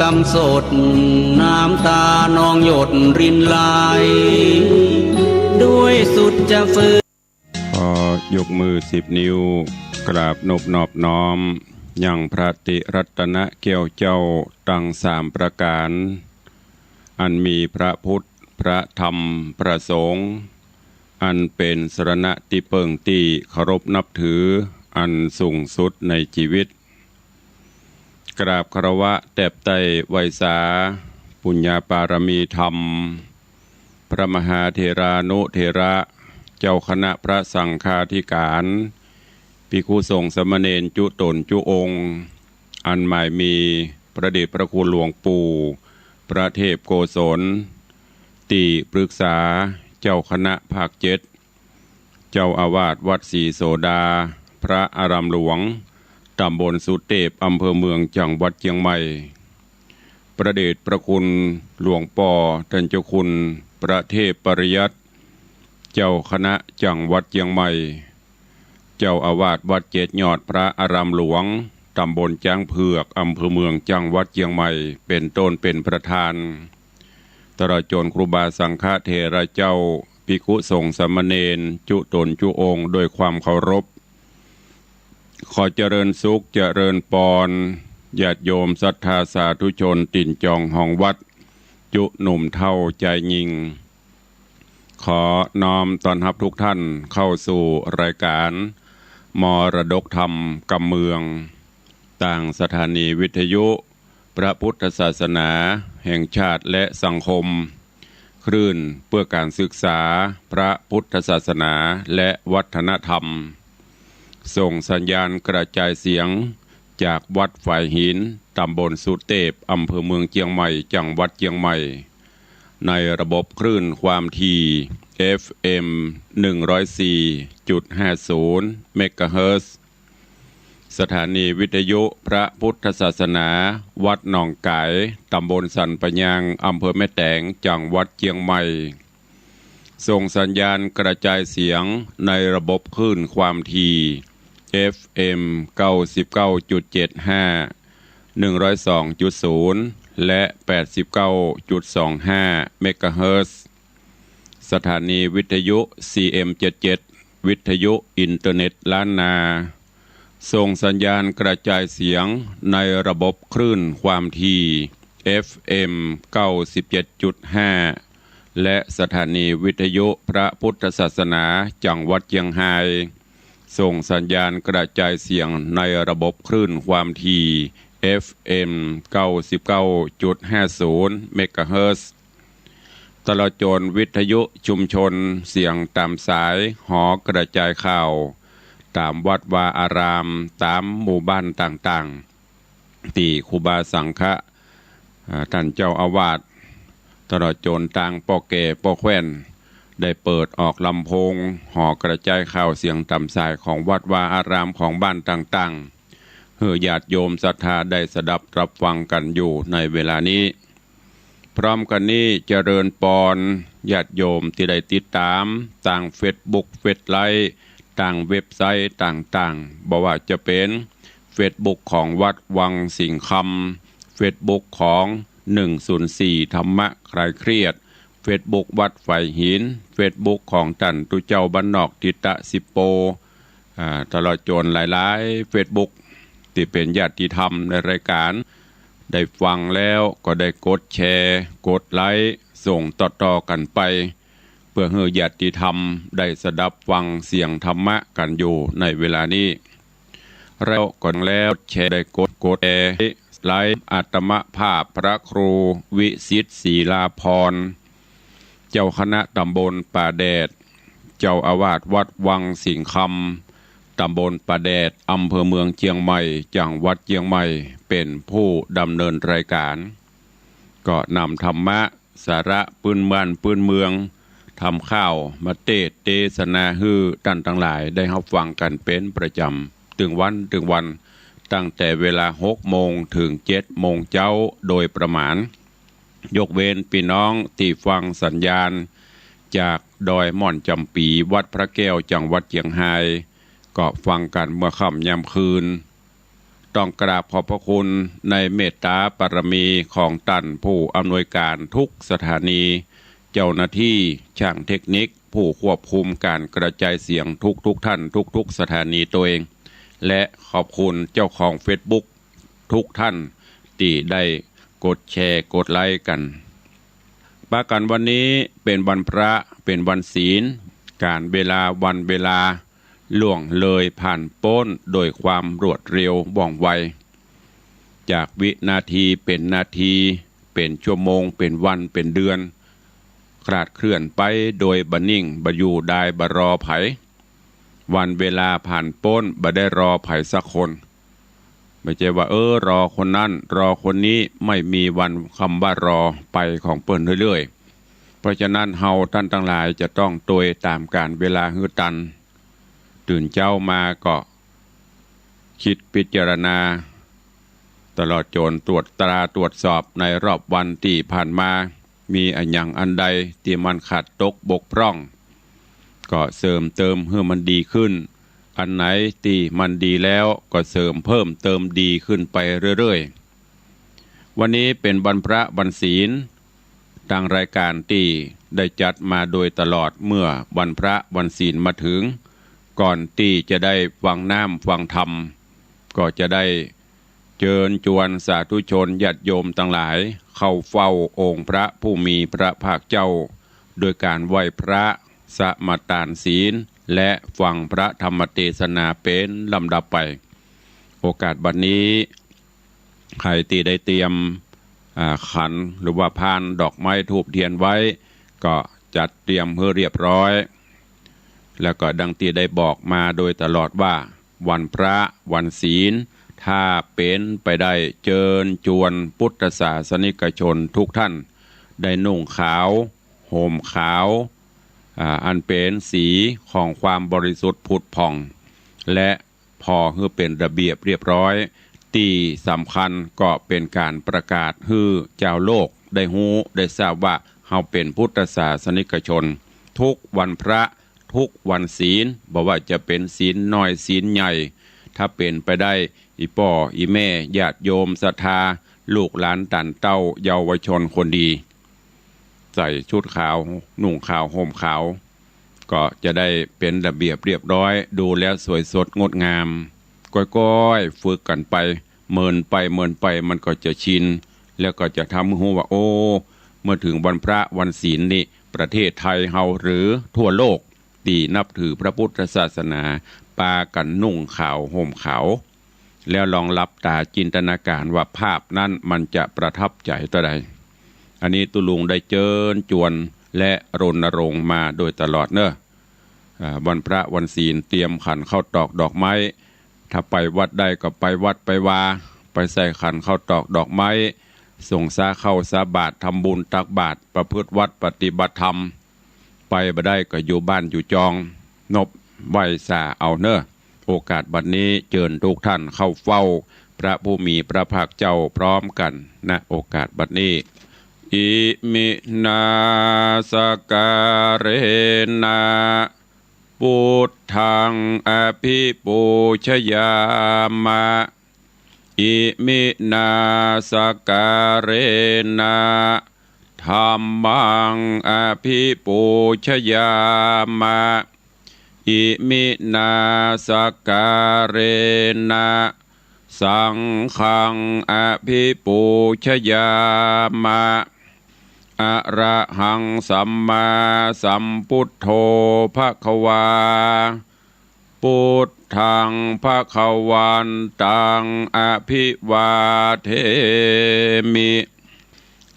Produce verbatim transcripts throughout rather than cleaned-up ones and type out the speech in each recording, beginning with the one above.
น้ำสด น้ำตานองหยดรินไหล ด้วยสุดจะฝืน ขอยกมือสิบนิ้ว กราบนบนอบน้อม ยังพระติรัตนแก้วเจ้าตังสามประก๋าน อันมีพระพุทธ พระธรรม พระสงฆ์ อันเป๋นสรณะตี้เปิ้งตี้เคารพนับถือ อันสูงสุดในจีวิต กราบคารวะแตบไต้ไหว้สา ปุญญาปารมีธรรม พระมหาเถรานุเถระ เจ้าคณะพระสังฆาธิการ ภิกขุสงฆ์สามเณรจุ๊ต๋นจุ๊องค์ อันหมายมีพระเดชพระคุณหลวงปู่ พระเทพโกศล ตี้ปรึกษาเจ้าคณะภาคเจ็ด เจ้าอาวาสวัดศรีโสดา พระอารามหลวง ตำบลสุเตพ อำเภอเมือง จังหวัดเจียงใหม่ พระเดชพระคุณหลวงป้อต้านเจ้าคุณ พระเทพปริยัติ เจ้าคณะจังหวัดเจียงใหม่ เจ้าอาวาสวัดเจ็ดยอด พระอารามหลวง ตำบลจ๊างเผือก อำเภอเมือง จังหวัดเจียงใหม่ เป๋นต้นเป๋นประธาน ตลอดจ๋นครูบาสังฆเถระเจ้า ภิกขุสงฆ์สามเณร จุ๊ต๋นจุ๊องค์ ด้วยความเคารพ ขอเจริญสุขเจริญปอน ญาติโยมศรัทธาสาธุชน ตี๋นจองฮองวัด จุ๊หนุ่มเฒ่าจายญิง ขอน้อมต้อนฮับทุกท่านเข้าสู่รายการมรดกธรรมกำเมือง ตางสถานีวิทยุพระพุทธศาสนาแห่งชาติและสังคม คลื่นเพื่อการศึกษาพระพุทธศาสนาและวัฒนธรรม ส่งสัญญาณกระจายเสียงจากวัดฝายหิน ตำบลสุเตพ อำเภอเมืองเจียงใหม่ จังหวัดเจียงใหม่ ในระบบคลื่นความถี่ เอฟเอ็ม หนึ่งร้อยสี่จุดห้าศูนย์ เมกะเฮิรตซ์ สถานีวิทยุพระพุทธศาสนา วัดหนองก๋าย ตำบลสันป่ายาง อำเภอแม่แตง จังหวัดเจียงใหม่ ส่งสัญญาณกระจายเสียงในระบบคลื่นความถี่ เอฟเอ็ม เก้าสิบเก้าจุดเจ็ดห้า หนึ่งร้อยสองจุดศูนย์ และ แปดสิบเก้าจุดสองห้า เมกะเฮิรตซ์ สถานีวิทยุ ซีเอ็มเจ็ดเจ็ด วิทยุอินเทอร์เน็ตล้านนา ส่งสัญญาณกระจายเสียงในระบบคลื่นความถี่ เอฟเอ็ม เก้าสิบเจ็ดจุดห้า และสถานีวิทยุพระพุทธศาสนาจังหวัดเจียงฮาย ส่งสัญญาณกระจายเสียงในระบบคลื่นความถี่ เอฟเอ็ม เก้าสิบเก้าจุดห้าศูนย์ เมกะเฮิรตซ์ ตลอดจ๋นวิทยุชุมชนเสียงต๋ามสายหอกระจายข่าว ต๋ามวัดวาอาราม ต๋ามหมู่บ้านต่างๆ ตี้ครูบาสังฆะ อ่า ต้านเจ้าอาวาส ตลอดจ๋นตางป้อแก่ป้อแคว่น ได้เปิดออกลำโพงหอกระจายข่าวเสียงต๋ามสายของวัดวาอารามของบ้านต่างๆ หื้อญาติโยมศรัทธาได้สดับรับฟังกั๋นอยู่ในเวลานี้ พร้อมกั๋นนี้เจริญปอนญาติโยมตี้ได้ติดต๋ามตางเฟซบุ๊ก เฟซไลฟ์ ตางเว็บไซต์ต่างๆ บ่ว่าจะเป๋นเฟซบุ๊กของวัดวังสิงห์คำ เฟซบุ๊กของ หนึ่งศูนย์สี่ ธรรมะคลายเครียด เฟซบุ๊กวัดฝายหิน เฟซบุ๊กของต้านตุ๊เจ้าบ้านนอกทิตะสิบโป อ่า ตลอดจ๋นหลายๆ เฟซบุ๊ก ตี้เป๋นญาติธรรมในรายการ ได้ฟังแล้วก็ได้กดแชร์ กดไลก์ ส่งต่อๆ กั๋นไป เปื้อหื้อญาติธรรมได้สดับฟังเสียงธรรมะกั๋นอยู่ในเวลานี้ แล้วก็แล้วแชร์ ได้กด กดแชร์ ไลก์ อัตมภาพพระครูวิสิทธิ์ ศิลาภรณ์ เจ้าคณะตำบลป่าแดด เจ้าอาวาสวัดวังสิงห์คำ ตำบลป่าแดด อำเภอเมืองเจียงใหม่ จังหวัดเจียงใหม่ เป๋นผู้ดำเนินรายการ ก็นำธรรมะ สาระปื้นบ้านปื้นเมือง ธรรมข่าวมาเตสน์เตสนาหื้อต้านตังหลายได้ฮับฟังกั๋นเป๋นประจ๋ำ ตึงวันตึงวัน ตั้งแต่เวลาหกโมงเถิงเจ็ดโมงเจ๊าโดยประมาณ ยกเว้นปี้น้องตี้ฟังสัญญาณจากดอยม่อนจ๋ำปี๋ วัดพระแก้ว จังหวัดเจียงฮาย ก็ฟังกั๋นเมื่อค่ำยามคืน ต้องกราบขอบพระคุณในเมตตาบารมีของต้านผู้อำนวยการทุกสถานี เจ้าหน้าที่ ช่างเทคนิค ผู้ควบคุมการกระจายเสียงทุกๆท่าน ทุกๆสถานีตวย และขอบคุณเจ้าของเฟซบุ๊กทุกท่านตี้ได้กดแชร์กดไลก์กั๋น ปากั๋นวันนี้เป๋นวันพระ เป๋นวันศีล ก๋าลเวลาวันเวลาล่วงเลยผ่านป๊นโดยความรวดเร็วว่องไว จากวินาทีเป๋นนาที เป๋นชั่วโมง เป๋นวัน เป๋นเดือน คลาดเคลื่อนไปโดยบ่นิ่ง บ่อยู่ดาย บ่รอใผ วันเวลาผ่านป๊น บ่ได้รอใผสักคน บ่ใจ้ว่า เออ รอคนนั้น รอคนนี้ ไม่มีวันคำว่ารอ ไปของเปิ้นเรื่อยๆ เพราะฉะนั้นเฮาต้านตังหลายจะต้องตวยต๋ามก๋าลเวลาหื้อตัน ตื่นเจ๊ามาก็กึ๊ดพิจารณา ตลอดจ๋นตรวจตราตรวจสอบในรอบวันตี้ผ่านมา มีอะหยังอันใดตี้มันขาดตกบกพร่อง ก็เสริมเติมหื้อมันดีขึ้น อันไหนตี้มันดีแล้วก็เสริมเพิ่มเติมดีขึ้นไปเรื่อยๆ วันนี้เป๋นวันพระวันศีล ตางรายก๋านตี้ได้จัดมาโดยตลอดเมื่อวันพระวันศีลมาเถิง ก่อนตี้จะได้ฟังน้ำฟังธรรม ก็จะได้เจิญจวนสาธุชนญาติโยมตังหลาย เข้าเฝ้าองค์พระผู้มีพระภาคเจ้า โดยก๋านไหว้พระ สมาตานศีล และฟังพระธรรมเตสนาเป๋นลำดับไป โอกาสบัดนี้ ใผตี้ได้เตรียม อ่า ขันหรือว่าพานดอกไม้ธูปเตียนไว้ ก็จัดเตรียมหื้อเรียบร้อย แล้วก็ดังตี้ได้บอกมาโดยตลอดว่า วันพระวันศีล ถ้าเป๋นไปได้เจิญจวนพุทธศาสนิกชนทุกท่าน ได้นุ่งขาว ห่มขาว อ่า อันเป๋นสีของความบริสุทธิ์ผุดผ่อง และผ่อหื้อเป๋นระเบียบเรียบร้อย ตี้สำคัญก็เป๋นก๋านประกาศหื้อจาวโลกได้ฮู้ได้ทราบว่า เฮาเป๋นพุทธศาสนิกชน ทุกวันพระ ทุกวันศีล บ่ว่าจะเป๋นศีลน้อยศีลใหญ่ ถ้าเป๋นไปได้ อี่ป้ออี่แม่ ญาติโยมศรัทธา ลูกหลานต้านเต้า เยาวชนคนดี ใส่ชุดขาว นุ่งขาว ห่มขาว ก็จะได้เป๋นระเบียบเรียบร้อย ดูแล้วสวยสดงดงาม ก้อยๆ ฝึกกั๋นไป เมินไป เมินไป มันก็จะชิน แล้วก็จะทำหื้อฮู้ว่า โอ้ เมื่อเถิงวันพระวันศีลนี่ ประเทศไทยเฮาหรือทั่วโลกตี้นับถือพระพุทธศาสนา ปากั๋นนุ่งขาว ห่มขาว แล้วลองหลับต๋าจินตนาก๋ารว่าภาพนั้นมันจะประทับใจ๋เต้าใด อันนี้ตุ๊ลุงได้เจิญจวนและรณรงค์มาโดยตลอดเนาะ อ่า วันพระวันศีลเตรียมขันข้าวตอกดอกไม้ ถ้าไปวัดได้ก็ไปวัดไปวา ไปใส่ขันข้าวตอกดอกไม้ สงฆ์สาข้าวสาบาตร ทำบุญตักบาตร ประพฤติวัตรปฏิบัติธรรม ไปบ่ได้ก็อยู่บ้านอยู่จอง นบไหว้สาเอาเนาะ โอกาสบัดนี้เจิญทุกท่านเข้าเฝ้าพระผู้มีพระภาคเจ้าพร้อมกั๋น ณ โอกาสบัดนี้ อิมินาสการะนะ พุทธังอภิปูชยามะ อิมินาสการะนะ ธัมมังอภิปูชยามะ อิมินาสการะนะ สังฆังอภิปูชยามะ อะระหังสัมมาสัมพุทโธภะคะวา พุทธังภะคะวันตังอภิวาเทมิ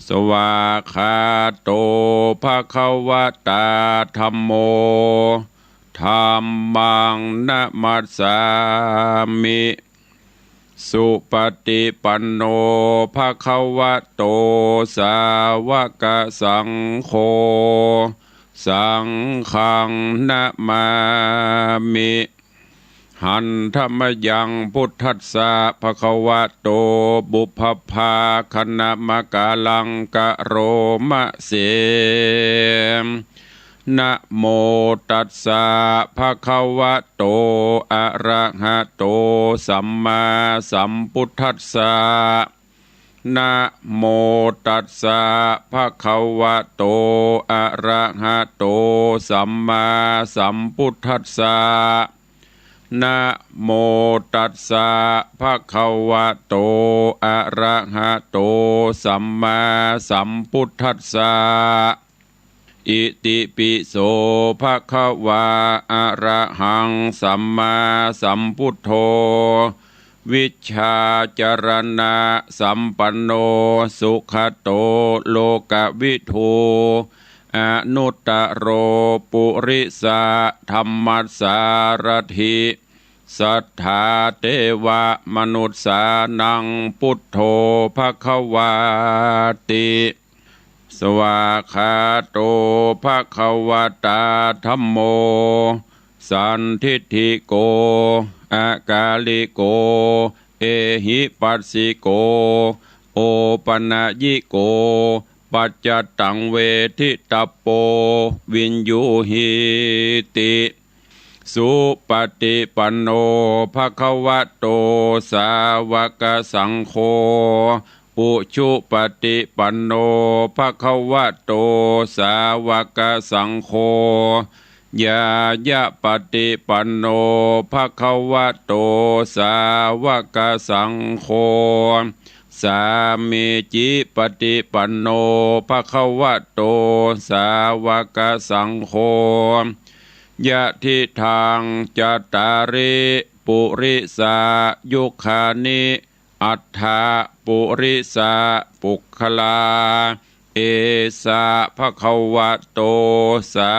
สวากขาโตภะคะวะตาธัมโม ธัมมังนะมัสสามิ สุปฏิปันโนภะคะวะโต สาวกสังโฆ สังฆังนะมามิ หันธะมะยังพุทธัสสะภะคะวะโต ปุพพะภาคะนะมะกะลังกะโรมะเส นะโมตัสสะ ภะคะวะโต อะระหะโต สัมมาสัมพุทธัสสะ นะโมตัสสะ ภะคะวะโต อะระหะโต สัมมาสัมพุทธัสสะ นะโมตัสสะ ภะคะวะโต อะระหะโต สัมมาสัมพุทธัสสะ อิติปิโส ภะคะวา อะระหัง สัมมาสัมพุทโธ วิชชาจรณะสัมปันโน สุขะโต โลกะวิทู อนุตตะโร ปุริสะธัมมัสสารถิ สัทธาเตวะมนุสสานัง พุทโธ ภะคะวาติ สวากขาโต ภะคะวะตา ธัมโม สันทิฏฐิโก อะกาลิโก เอหิปัสสิโก โอปะนะยิโก ปัจจะตัง เวทิตัปโป วิญญูหีติ สุปะติปันโน ภะคะวะโต สาวะกะสังโฆ อุชุปะติปันโน ภะคะวะโต สาวะกะสังโฆ ญาญะปะติปันโน ภะคะวะโต สาวะกะสังโฆ สามีจิปะติปันโน ภะคะวะโต สาวะกะสังโฆ ยะทิทัง จัตตาริ ปุริสายุคานิ อัฏฐะ ปุริสะ ปุคคลา เอสะ ภะคะวะโต สา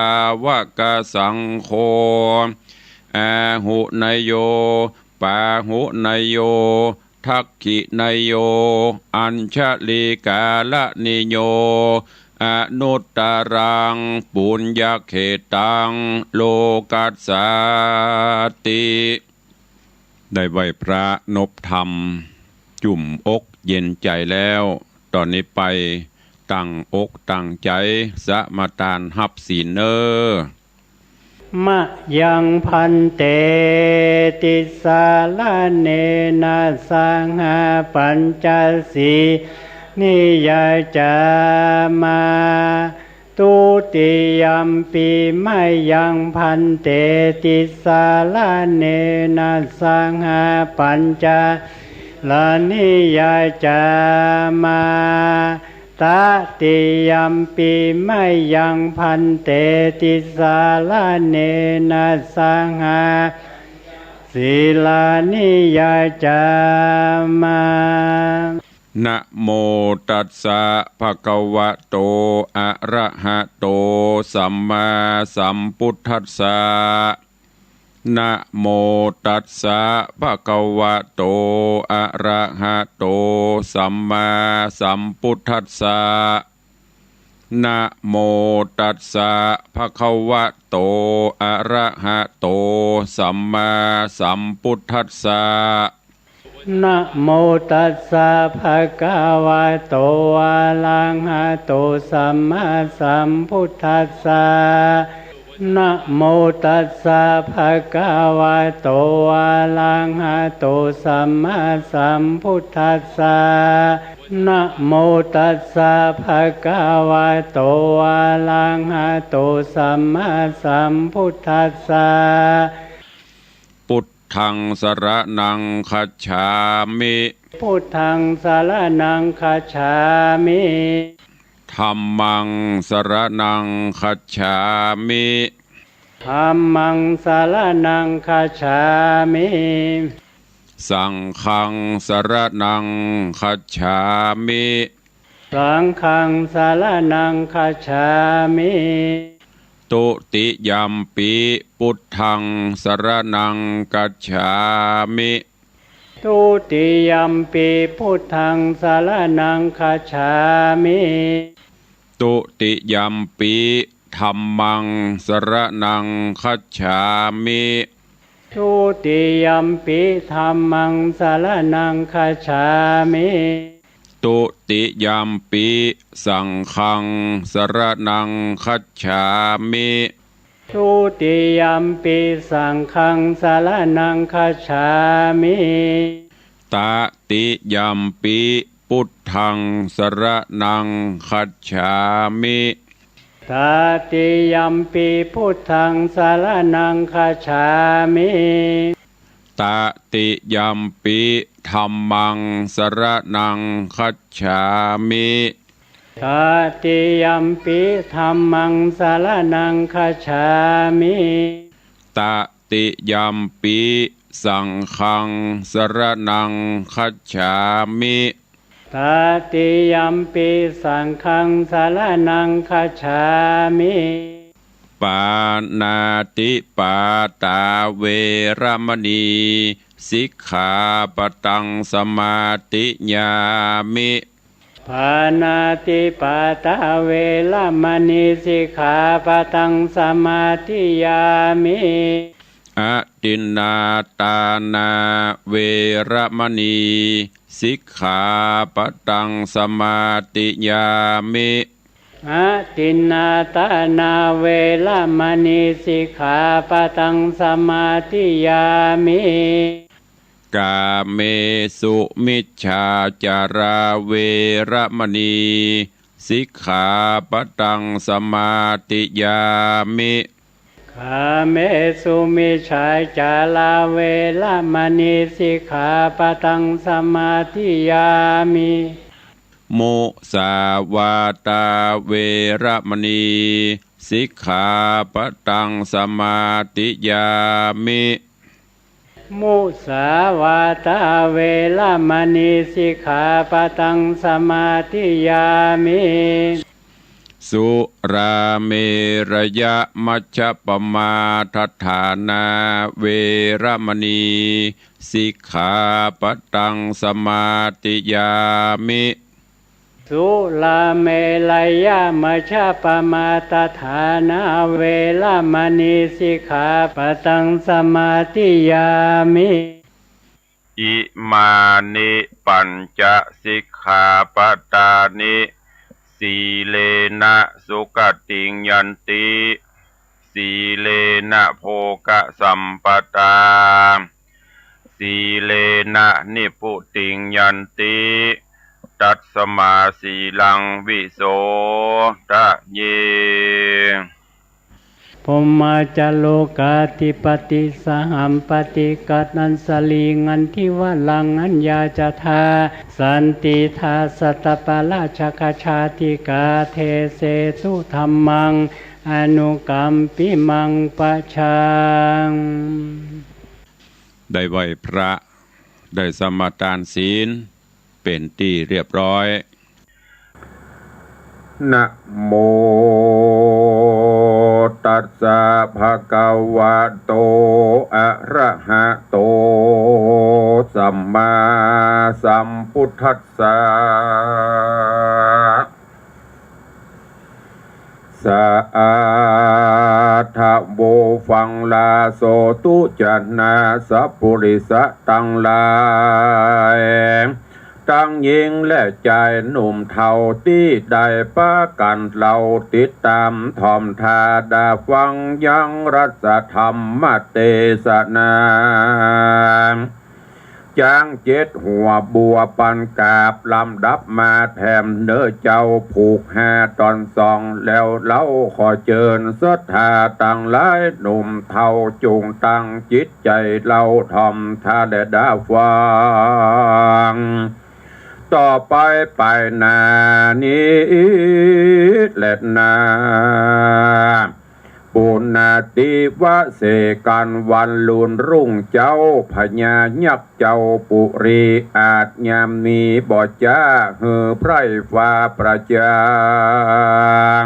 วะกะสังโฆ อาหุเนโย ปาหุเนโย ทักขิเนโย อัญชลีกาละนิโย อนุตตะรัง ปุญญะเขตัง โลกัสสาติ ได้ไหว้พระนบธรรม จุ่มอกเย็นใจ๋แล้ว ต่อนี้ไปตั้งอกตั้งใจ๋สมาตานฮับศีลเน่อ มะยัง ภันเต ติสสะระเณนะ สะหะ ปัญจสีลานิ ยาจามา ทุติยัมปิ มะยัง ภันเต ติสสะระเณนะ สะหะ ปัญจสีลานิ ยาจามา ตติยัมปิ มะยัง ภันเต ติสสะระเณนะ สะหะ ปัญจสีลานิ ยาจามา นะโมตัสสะ ภะคะวะโต อะระหะโต สัมมาสัมพุทธัสสะ นะโมตัสสะ ภะคะวะโต อะระหะโต สัมมาสัมพุทธัสสะ นะโมตัสสะ ภะคะวะโต อะระหะโต สัมมาสัมพุทธัสสะ นะโมตัสสะ ภะคะวะโต อะระหะโต สัมมาสัมพุทธัสสะ นะโมตัสสะ ภะคะวะโต อะระหะโต สัมมาสัมพุทธัสสะ นะโมตัสสะ ภะคะวะโต อะระหะโต สัมมาสัมพุทธัสสะ พุทธัง สะระณัง คัจฉามิ พุทธัง สะระณัง คัจฉามิ ธัมมัง สะระณัง คัจฉามิ ธัมมัง สะระณัง คัจฉามิ สังฆัง สะระณัง คัจฉามิ สังฆัง สะระณัง คัจฉามิ ทุติยัมปิ พุทธัง สะระณัง คัจฉามิ ทุติยัมปิ พุทธัง สะระณัง คัจฉามิ ทุติยัมปิ ธัมมัง สะระณัง คัจฉามิ ทุติยัมปิ ธัมมัง สะระณัง คัจฉามิ ทุติยัมปิ สังฆัง สรณัง คัจฉามิ ทุติยัมปิ สังฆัง สรณัง คัจฉามิ ตติยัมปิ พุทธัง สรณัง คัจฉามิ ตติยัมปิ พุทธัง สรณัง คัจฉามิ ตติยัมปิ ธัมมัง สรณัง คัจฉามิ ตติยัมปิ ธัมมัง สรณัง คัจฉามิ ตติยัมปิ สังฆัง สรณัง คัจฉามิ ตติยัมปิ สังฆัง สรณัง คัจฉามิ ปาณาติปาตา เวระมะนี สิกขาปะตัง สมาธิยามิ ปาณาติปาตา เวระมะนี สิกขาปะตัง สมาธิยามิ อทินนาทานา เวระมะนี สิกขาปะตัง สมาธิยามิ อทินนาทานา เวระมะนี สิกขาปะตัง สมาธิยามิ กาเมสุมิจฉาจารา เวระมะนี สิกขาปะตัง สมาธิยามิ กาเมสุมิจฉาจารา เวระมะนี สิกขาปะตัง สมาธิยามิ มุสาวาตา เวระมะนี สิกขาปะตัง สมาธิยามิ มุสาวาตา เวระมะนี สิกขาปะตัง สมาธิยามิ สุราเมรยะมัชฌะปะมาทฐานา เวระมะนี สิกขาปะตัง สมาธิยามิ สุราเมรยะมัชฌะปะมาทฐานา เวระมะนี สิกขาปะตัง สมาธิยามิ อิมานิปัญจสิกขาปะตานิ สีเลนะสุขติงยันติ สีเลนะโภคสัมปะทา สีเลนะนิพพุติงยันติ ตัสมาสีลังวิโสทะเย พรหมาจาโรกาธิปติ สหัมปติกัตตัญชลี ขันธิวรัง อัญญาจทา สันติทา สัตตปาราชกชาติกา เทเสสุธัมมัง อนุกัมปิมัง ปะชัง ได้ไหว้พระ ได้สมาทานศีล เป๋นตี้เรียบร้อย นะโม ตัสสะ ภะคะวะโต อะระหะโต สัมมาสัมพุทธัสสะ สาธะโว ฟังลาโสตุ จะนาสะปุริสะตังหลาย ตังญิงและจายหนุ่มเฒ่า ตี้ได้ปากั๋นเล่า ติดต๋ามถ่อมถ้าดาฟังยังรัตถธรรมเตสนา จ๊างเจ็ดหัวบัวปันกาบ ลำดับมาแถมเน่อเจ้า ผูกห้าต๋อนสอง แล้วเฮาขอเจิญศรัทธาตังหลาย หนุ่มเฒ่าจุ่งตั้งจิตใจ๋เล่าถ่อมถ้าและดาฟัง ต่อไปไปหน้านี้แลนา ปุณณาติวเสกัณวันลุนรุ่งเจ้า พญายักษ์เจ้าปุรีอาช ยามนี้บ่จ๊าหื้อไพร่ฟ้าประจ่าง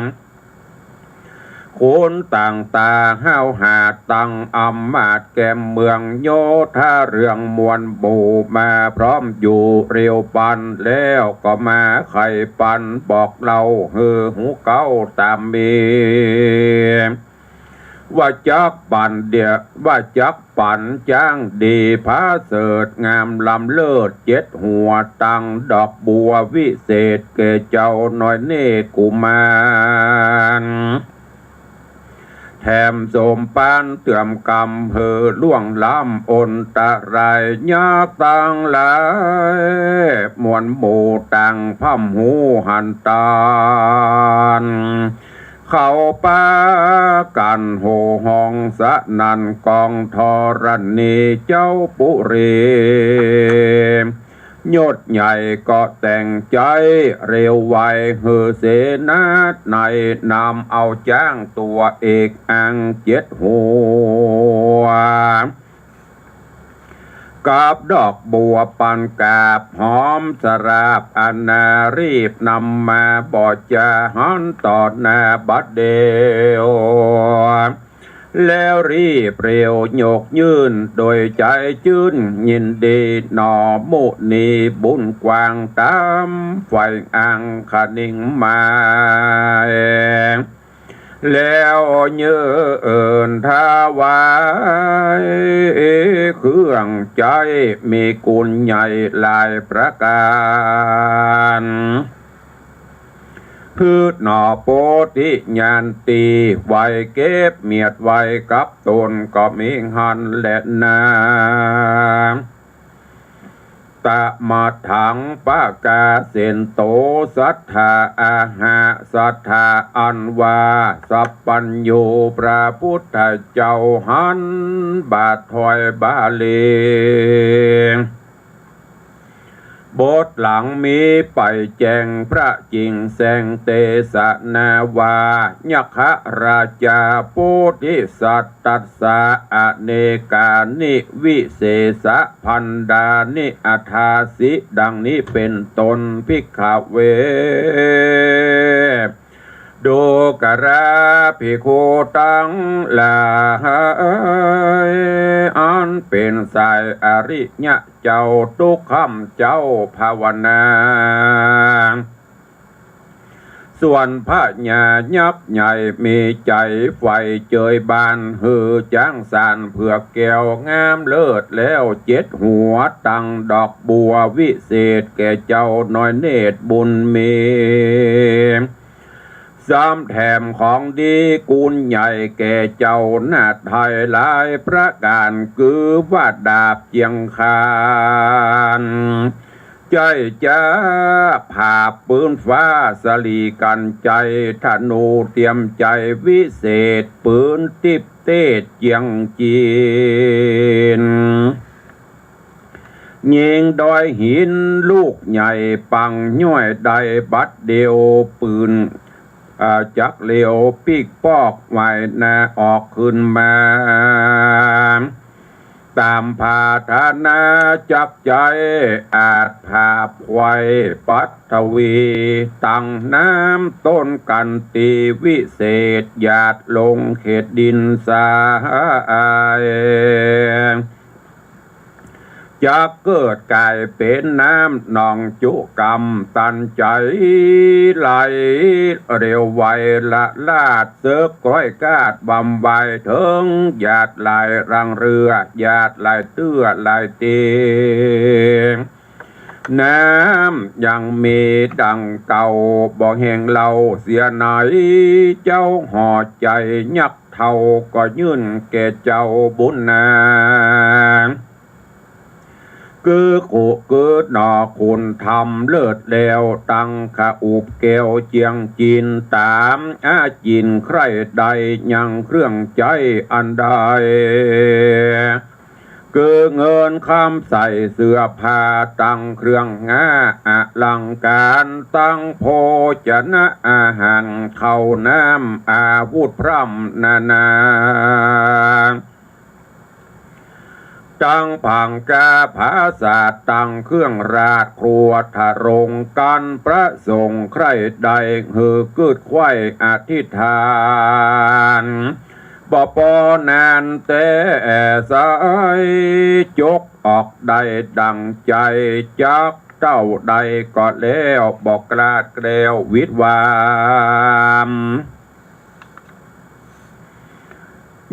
คนต่างต๋าห้าวหาด ตั้งอำมาตย์แก่เมืองโยธาเรื่องมวลหมู่ มาพร้อมอยู่เรียวปัน แล้วก็มาไขปันบอกเล่าหื้อฮู้เก๊าต๋ามมี ว ว่าจักปั๋นเดีย ว่าจักปั๋นจ๊างดีผาเสริฐงามล้ำเลิศเจ็ดหัว ตังดอกบัววิเศษแก่เจ้าน้อยเนตรกุมาร แถมสมปานเตื้อมกำหื้อล่วงล้ำอนตรายยักษ์ตังหลาย มวลหมู่ต่างพร่ำฮู้หันตาน เขาปากั๋นโห่ฮ้องสนั่นก้องธรณีเจ้าปุรี ยศใหญ่ก็แต่งใจ๊เร็วไวหื้อเสนาในนำเอาจ๊างตั๋วเอกอังเจ็ดหัว กับดอกบัวปันกาบหอมสราบอนารีบนำมาบ่จาหันต่อหน้าบัดเดียว แล้วรีบเร็วยกยื่นโดยใจ๋จื้นยินดีหนอมุนีบุญกว้างต๋ามฝ่ายอังคณิงหมาย แล้วยื่นถวายเครื่องใจ๊มีกุณใหญ่หลายประก๋าน คือหนอโพธิญาณตี้ไหว้เก็บเมียดไว้กับต๋นก็มีหั้นแลนา ตะมะถังปะกาเสนโต สัตถาอาหะ สัตถาอันว่าสัพพัญญูพระพุทธเจ้าหั้น บาทถอยบาลี บทหลังมีไปแจ้งพระจิ่งแสงเตสนาว่า ยักขราชาโพธิสัตว์ ตัสสะอเนกานิวิเศษพัณฑานิอัฏฐาสิ ดังนี้เป๋นต้น ภิกขะเว ดูกราภิกขุตังหลาย อันเป๋นสายอริยะเจ้าตุ๊กขำเจ้าภาวนา ส่วนพญายักษ์ใหญ่มีใจ๋ใฝ่เจยบานหื้อจ๊างสารเผือกแก้วงามเลิศแล้วเจ็ดหัว ตังดอกบัววิเศษแก่เจ้าน้อยเนตรบุญมี ซ้ำแถมของดีกุณใหญ่แก่เจ้านาไทยหลายประก๋าน คือว่าดาบเจียงคาน ใจ๊จ๊าผาบปืนฟ้า สลีกัญไชยธนูเตรียมใจ๋วิเศษ ปืนติ๊บเตศเจียงจีน ยิงดอยหินลูกใหญ่ปังย้อยได้บัดเดียว ปืน อ่า จักเร็วปิ๊กปอกไหวหน้าออกขึ้นมา ต๋ามผาธนาจักใจ๊อาจผาบไขว่ปัทวี ตังน้ำต้นกันตีวิเศษ หยาดลงเขตดินทราย จักเกิดก๋ายเป๋นน้ำหนองจุกำตันใจ๋ไหลเร็วไวละลาด เสิกร้อยกาดบำไวเถิง หยาดไหลรังเรือ หยาดไหลเตื้อไหลเตียง น้ำยังมีดังเก่าบ่แห้งเล่าเสียไหน เจ้าห่อใจ๋ยักษ์เฒ่าก็ยื่นแก่เจ้าบุญนา คือขุ คือหนอคุณธรรมเลิศแล้ว ตังขะอุบแก้วเจียงจีน ต๋ามอาจินใคร่ได้ยังเครื่องใจ๊อันใด คือเงินคำใสเสื้อผ้าตังเครื่องงาอลังก๋าร ตังโภชนะอาหารข้าวน้ำอาวุธพร่ำนานา ตังผงกาผาสาทตังเครื่องราชครัวทรงกั๋น ประสงค์ใคร่ได้หื้อเกิดใคว่อธิษฐาน บ่ปอนานแต่สาย จกออกได้ดั่งใจ๋ จักเต้าใดก็แล้วบ่กลาดแคล้ววิดวาม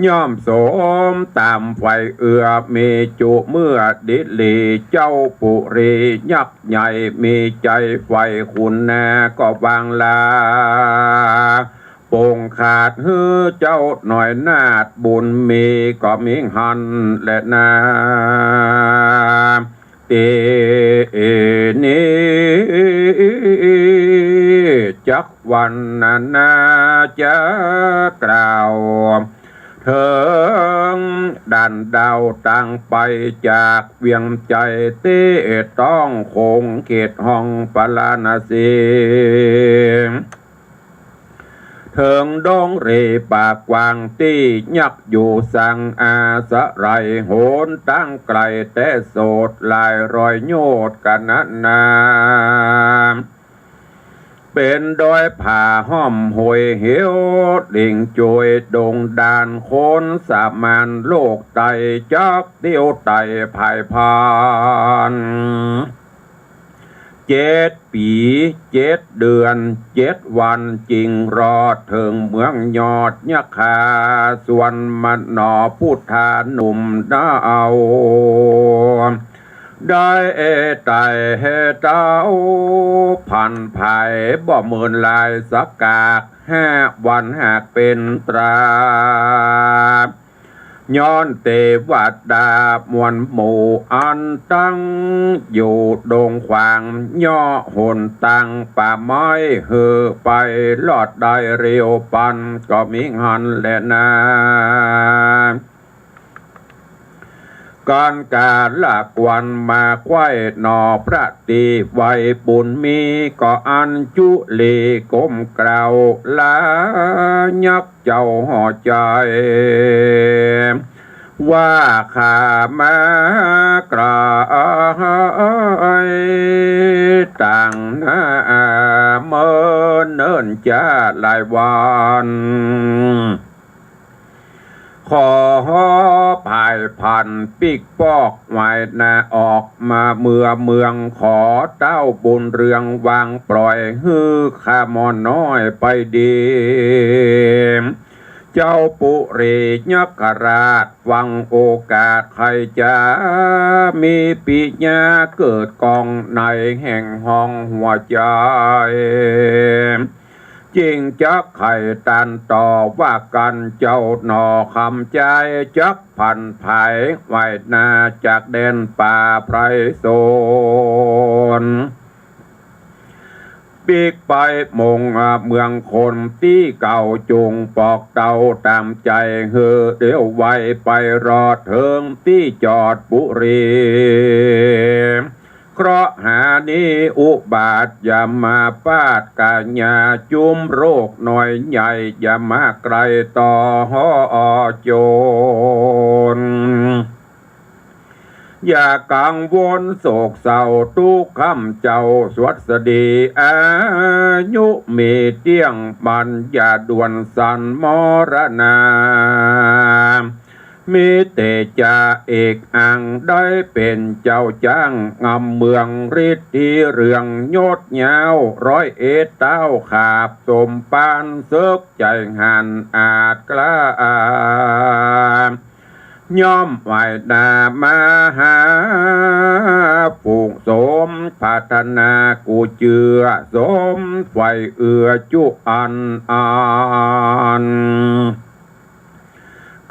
ย่อมสมต๋ามใฝ่เอื้อ มีจุเมื่อดิหลี เจ้าปุรียักษ์ใหญ่ มีใจ๋ใฝ่ขุนนา ก็วางลา ปงขาดหื้อเจ้าหน้อยนาฏบุญมี ก็มีหั้นแลนา ตี้นี้จักวรรณนาจะกล่าว เถิงด่านดาวตางไปจากเวียงใจ๋ ตี้ต้องโขงเขตห้องปาราณสี เถิงดงเรป่ากว้างตี้ยักษ์อยู่สังอาศัย หนตางไก๋แต่โสดหลายร้อยโยชน์กะนั้นนา เป๋นดอยผาห้อมห้วยเหว ลิงโจยดงด่านคนสมานโลกใต้ จักเตียวไต่พ่ายผ่าน เจ็ดปี๋ เจ็ดเดือน เจ็ดวัน จึงรอดเถิงเมืองยอดยักขา ส่วนมโนพุทธาหนุ่มดาว ได้ไต่เต้าผันผาย บ่เมินลายสักกาก ห้าวันหากเป๋นตรา ย้อนเตวดามวลหมู่อันตั้งอยู่ดงขวาง ย่อหนตางป่าไม้ หื้อไปรอดได้เร็วปัน ก็มีหั้นแลนา ก๋านกาละกวันมาไขว้หนอพระตี้ไว้บุญมี ก็อัญจุลีก้มกราบลายักษ์ เจ้าห่อใจ๋ ว่าข้ามากลายตางหน้าเมินเนิ่นจ๊าหลายวัน ขอผ่ายผันปิ๊กปอกไหว้นา ออกมาเมือเมือง ขอเต้าบุญเรืองวางปล่อย หื้อข้าหม่อมน้อยไปดี เจ้าปุรียักขราชฟังโอกาส ใค่จะมีปิญญาเกิดก้องในแห่งห้องหัวใจ๋ จึงจักไขตันต่อว่ากั๋น เจ้าหน่อคำใจ๋ จักผันผายไหว้นาจากแดนป่าไพรสน ปิ๊กไปมงเมืองคนตี้เก่า จุ่งปอกเต้าต๋ามใจ๋ หื้อเร็วไวไปรอดเถิงตี้จอดปุรี เคราะหานี้อุบาทยมาปาด กาญาจุมโรคน้อยใหญ่ อย่ามาไก๋ต่อหอจน อย่ากังวลโศกเศร้าตุ๊กข์คำเจ้าสวัสดี อายุมีเตี้ยงมัน อย่าด่วนสันมรณา มีเตจาเอกอัง ได้เป๋นเจ้าจ้างงำเมือง ฤทธิเรืองยศยาว ร้อยเอ็ดเต้าขาบสมปาน เสิกใจ๋หันอาจกล้า ย่อมไหว้หน้ามาหาฝูงสมปรารถนา กูเจื้อสมใฝ่เอื้อจุอันอัน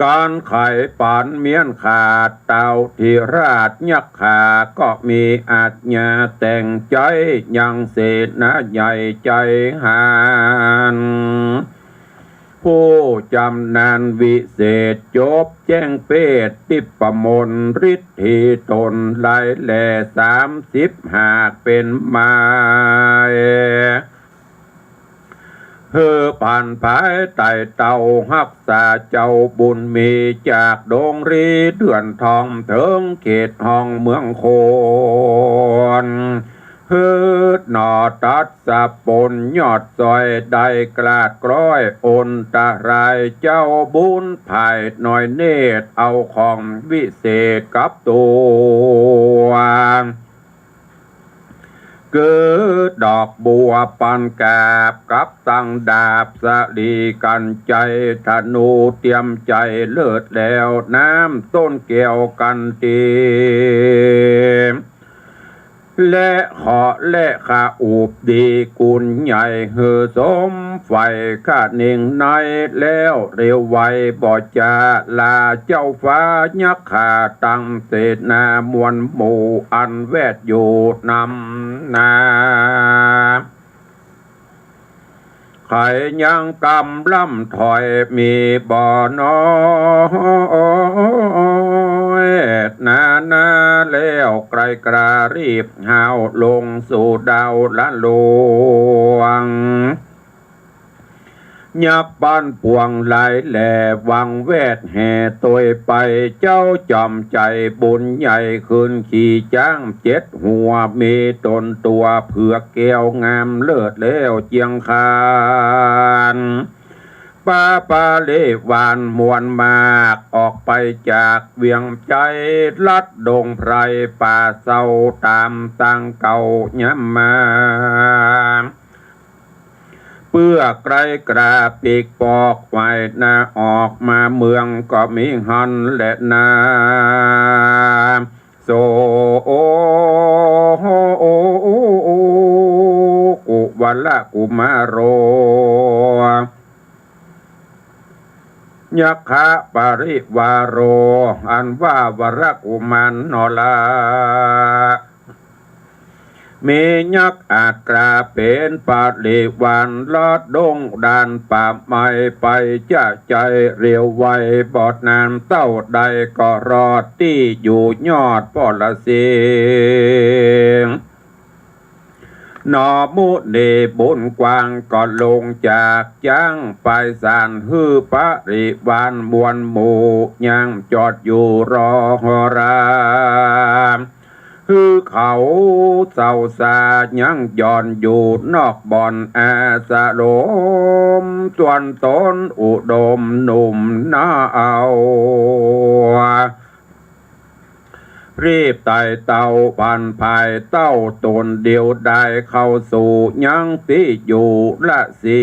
ก๋านไขปันเมียนขาด เต้าธิราชยักขา ก็มีอาจญาแต่งใจ๋ ยังเสนาใหญ่ใจ๋หัน ผู้จำนาญวิเศษ จบแจ้งเปตติปมนต์ ฤทธิตนหลายแหล่ สามสิบหากเป๋นมาย หื้อผันผายไต่เต้าฮักษาเจ้าบุญมี จากดงรีเดือนทอง เถิงเขตห้องเมืองคน หื้อหน่อตัดสะปนยอดซอย ได้กลาดกล้อยอนตราย เจ้าบุญผายน้อยเนตร เอาของวิเศษกับตั๋ว เ เก๋อดอกบัวปันกาบกับตังดาบสะหลีกัญไชย ธนูเตรียมใจ๋เลิศแล้ว น้ำต้นแก้วกันติ และเคราะห์และคะอุบดีกุณใหญ่ หื้อสมใฝ่คะเน่งใน แล้วเร็วไวบ่จะลา เจ้าฟ้ายักขาตังเสนามวลหมู่ อันแวดอยู่นำหน้า ใครยังกำล่ำถอยมีบ่น้อย นานาแล้วไกรกรารีบหาวลงสู่ดาวละหลวง ยักษ์บ้านปวงหลายแหล่หวังแวดแห่ตวยไป เจ้าจอมใจ๋บุญใหญ่ขึ้นขี่จ๊างเจ็ดหัว มีตนตั๋วเผือกแก้วงามเลิศแล้วเจียงคาน ปาปาเลวานมวลมากออกไปจากเวียงไจ๊ ลัดดงไพรป่าเซาต๋ามตางเก่าย้ำมา เปื้อไกรกราปีกปอกไหวนา ออกมาเมืองก็มีหั้นแหละนา โส กุวรกุมารโร ยักขปริวาโร อันว่าวรกุมารนอละ มียักษ์อาจกล้าเป๋นปริวาร ลัดดงด่านป่าไม้ไปจะใจ๋เร็วไว บ่นานเต้าใดก็รอดตี้อยู่ยอดปอละสิงห์ หนอมุนีบุญกว้างก็ลงจากจ๊างไปสาน หื้อปริวารมวลหมู่ยังจอดอยู่รอรา หื้อเขาเศร้าซายังหย่อนอยู่นอกบ่อนอาสรม ส่วนต๋นอุดมหนุ่มนาเอา รีบไต่เต้าผ่านภายเต้าต๋นเดียวได้เข้าสู่ยังตี้อยู่ละสี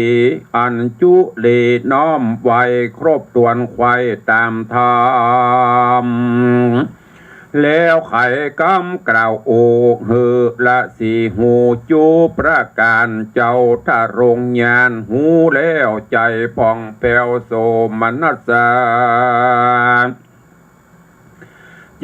อันจุลีน้อมไว้ครบถ้วนไขว่ต๋ามธรรม แล้วไขกำกล่าวโอหื้อละสีหูจุประก๋าน เจ้าทรงญาณหูแล้วใจ๋ผ่องแผ้วโสมนัสสา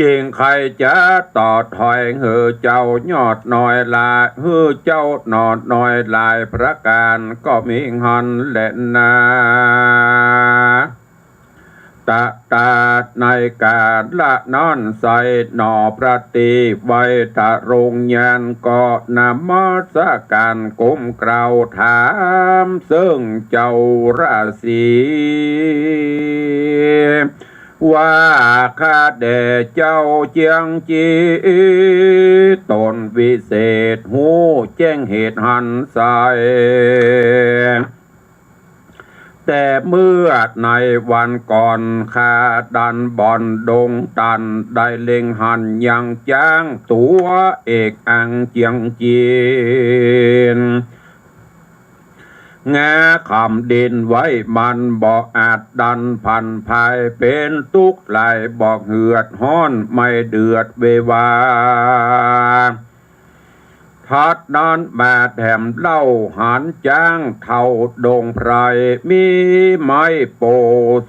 จึงใค่จะต่อถอยหื้อเจ้ายอดน้อยละ หื้อเจ้าหนอน้อยหลายประก๋านก็มีหั้นแหละนา ตะตาในกาละนั้นไส้หนอพระตี้ไว้ทรงญาณก็นมัสก๋านก้มกล่าวถามเซิ่งเจ้าราศี ว่าข้าแด่เจ้าเจียงจี ต๋นวิเศษฮู้แจ้งเหตุหันไส้ แต่เมื่อในวันก่อนข้าดันบ่อนดงตัน ได้เล็งหันยังจ๊างตั๋วเอกอังเจียงจีน งาขำดินไว้มันบ่อาจดันผันภาย เป๋นตุ๊กข์หลายบ่เหือดฮ้อนไม่เดือดเววา ถัดนั้นมาแถมเล่าหันจ๊างเฒ่าดงไพร มีไม้โป